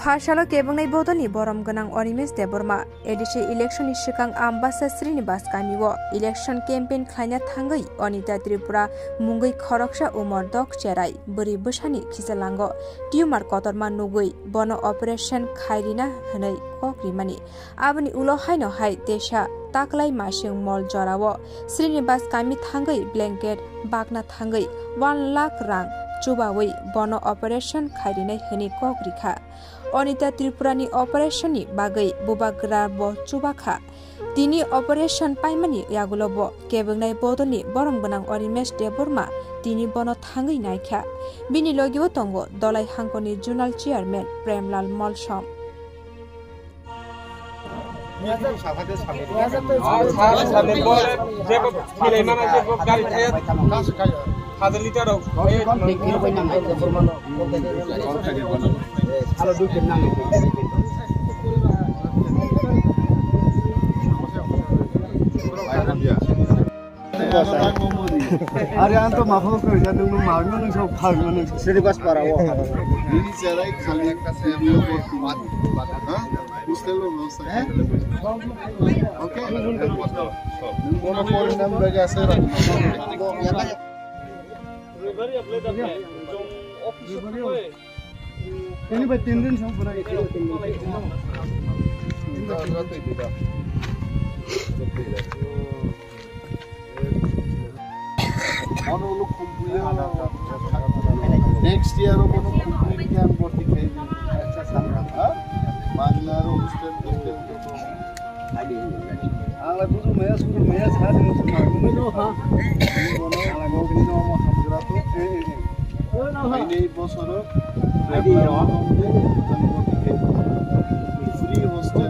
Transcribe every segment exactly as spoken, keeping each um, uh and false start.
Asalo kebwngnai bodolni borom gwnang Animesh Debbarma A D C election ni swkang Ambasa Srinivas kamio election campaign khlaina thangwi Anita Tripura mungwi khoroksa umor dok cherai bwrwi bwsani khichalango tumor kotorma nugwi bono operation khairina hwnwi kok rimani. Aboni ulo haino hai teisa taklai masing mol jorao Srinivas kami thangwi blanket bakna thangwi one lakh rang chubawi bono operation khairinai hwnwi kok rikha. Anita Tripurani operation ni bagwi bubagra bo chubakha. Tini operation paimani yagulo bo kebwngnai bodolni borom gwnang Animesh Debbarma tini bono thangwi naikha. Bini logio tongo Dolai Hangkoni Zonal Chairman Premlal Molsom. Are ang to mafo koi ja nung nung ma nung nung sok phal nung nung. Siri bas para wo. Ini jarai khali ekta se mo bor kumat. Ha? Hostel lo no sa. Okay. Nung bono pori nam bagi ase ra. Ini ba tin din song pura. Ano ulo khumpuya. Next year o bono khumpuya khe ang borti khai di. Ha? Bangla ro hostel hostel. Ang la buju maya suru maya sa de musu ma. Bono ang la mo bini no mo hamgra to. Hai nei bosoro. Adi yo. Free hostel.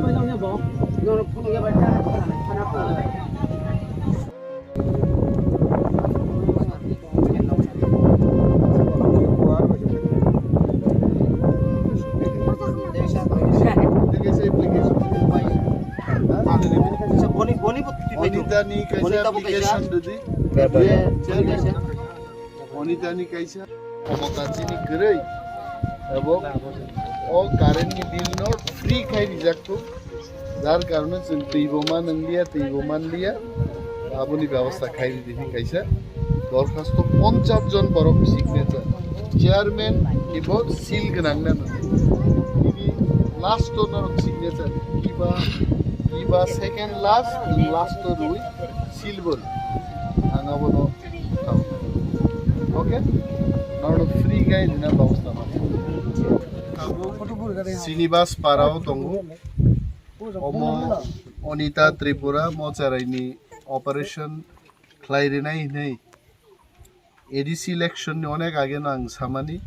Anita ni kaisa application didi. Anita ni kaisa. Khomota chini kwrwi ebo o current ni bill no free khai rijak thung, jar karone chwng twi bo ma nang liya, twi bo man liya, aboni bebostha khai ridi hin kaisa dorkhasto ponchash jon borok signature, chairman ebo seal gwnang na nang, ini last o norok signature, kiba kiba second last, last o rwi seal bo rwi ang abono. Okay? Norok free khai rina bebostha mani. Srinivas Parao tongo. Omo Anita Tripura mocharaini operation khlai rinai hinwi A D C election ni onek age no ang samani,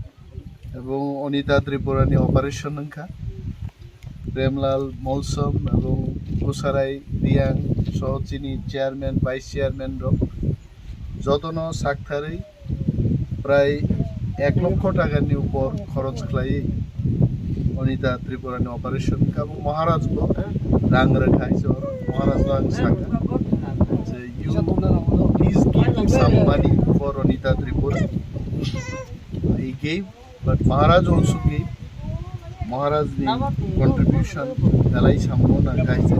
ebong Anita Tripura ni operation wngkha. Premlal Molsom ebong Kusarai Riang soho chini chairman, vice chairman rok jotono saktharwi prai ek lokho taka ni upor khoroch khlaiwi Anita Tripura ni operation wngkha. Bo Maharaj bo rang rwkha, so Maharaj no ang sakha je, "You please give some money for Anita Tripura." He gave, but Maharaj also gave. Maharaj ni contribution belai samung nang kaisa.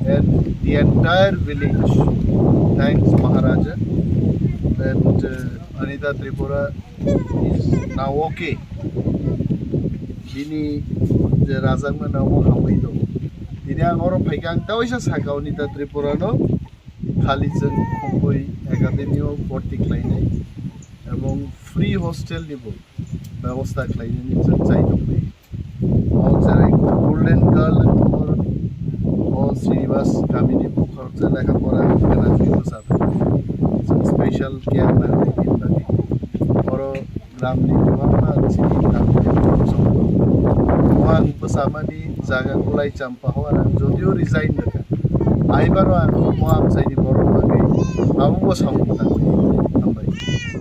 And the entire village thanks Maharaja. And, uh, Anita Tripura is now okay. Bini je rajakmani omo hamwi tongo. Tini ang oro phaikha, ang taisa sakha Anita Tripura no khali chwng Khumui Academy o bhorti khlainai ebong free hostel ni bo bebosta khlainani chwng chai tongmani. O cherai Golden Girl wngkha boroni. O Srinivas kamini bukhorok je lekha pora gana jui bwsa. Chwng special care nangnai bini bagwi. Oro gramni kwbangma chini gramni borok chongo. Omo ang bwsamani jaga Kulai Champa o ang jodio resign rwkha. Aibaro ang omo amchaini borok bagwi abo bo samung tangwi. Hambai.